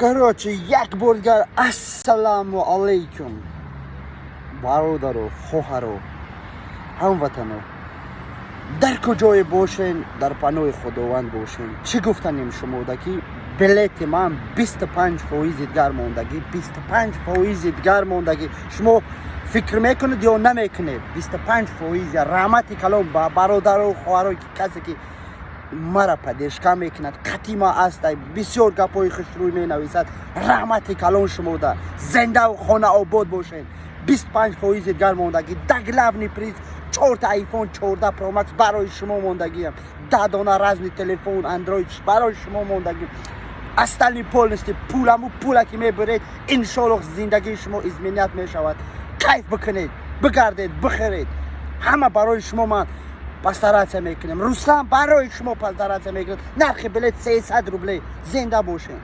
Короче, як бор дигар ассалому алайкум, бародаро, хоҳаро, ҳамватано, дар куҷое бошен, дар паноҳи Худованд бошен. Чӣ гуфтанем шумода, ки билети ман 25 фоизи дигар мондагӣ, 25 фоизи дигар мондагӣ. Шумо фикр мекунед ё намекунед? 25 фоиз. Раҳмати калом ба бародару хоҳаро, ки касе ки мара поддержка мекунад, қати ма астай, бисёр гапҳои хушрӯй менависад. Раҳмати калон шумода, зиндаву хона обод бошед. 25 фоизи дигар мондагӣ. Да главный приз чорта iPhone 14 Pro Max барои шумо мондагиам, 10 дона разный телефон Android барои шумо мондагӣ. Остальный полностью пуламу пула ки мебаред, иншоллоҳ, зиндагии шумо изменять мешавад. Кайф бикунед, бигардед, бихӯред. Ҳама барои шумо ман постараться мекунем. Руслан барои шумо постараться мекунад. Нархи билет 300 рублей. Зинда бошед.